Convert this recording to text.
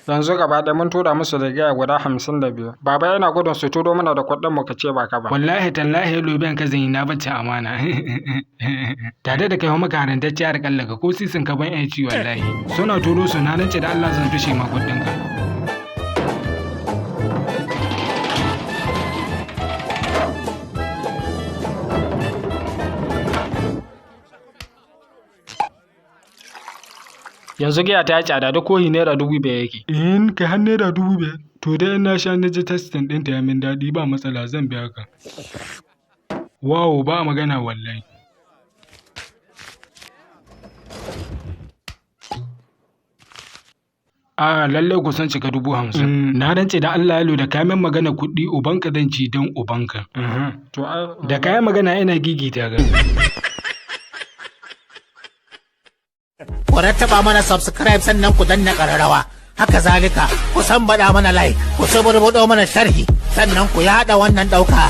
Yanzu gaba ɗaya mun tura musu da giya guda 52. Baba yana gudun su turo mana da kuɗin mu ka ce ba ka ba. Wallahi tallahi loben ka zan yi na bacci amana. Tare da kai maka harantacciyar kallaka ko sisin ka ban yanci wallahi. Suna turo su na rance da Allah zan tushe ma kuɗin ka. Yanzu giya ta yi tsada duk kohi ₦5,000 yake. In kai har ₦5,000? To dai in na sha na ji testin ɗinta ya min daɗi ba matsala zan biya ka. Wow ba magana wallahi. A lallai ku san cika 50,000. Na rantse da Allah yalo da kayan magana kuɗi ubanka zan ci don ubanka. To Da kayan magana ina gigita ga. Ku rattaba mana subscribe sannan ku danna ƙararrawa. Haka zalika, ku san baɗa mana like, ku suburbuɗo mana sharhi, sannan ku yaɗa wannan ɗauka.